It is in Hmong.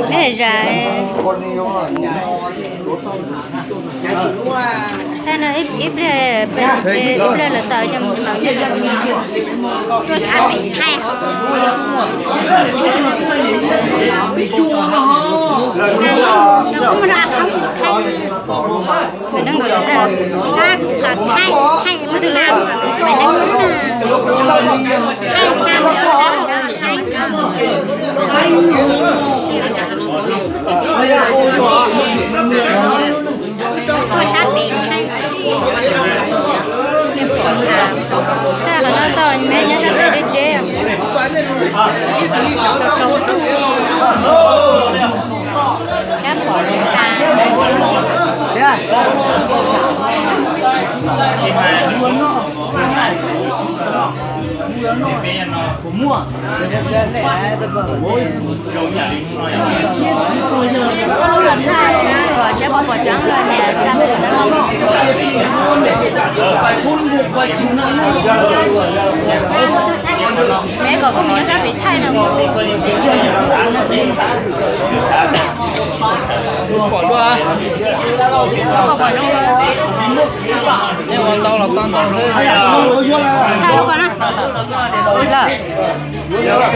Neb zais. Thaij no ib pliag, ib pliag lawv tawm cov maum nyob. Tuaj thaij pem thaij. Pem neeg nkawd thaij, thaij, thaij, thaij, thaij. Thaij qhov no tau, me nyob sab pem deb deb. Kab pom li tas. Kom saib pom pom tseeb lawm niam, xa me me kom koj mus nyob sab pem thaij no. Pom dua. Pom zoo. Thaij rau koj na. Lawm.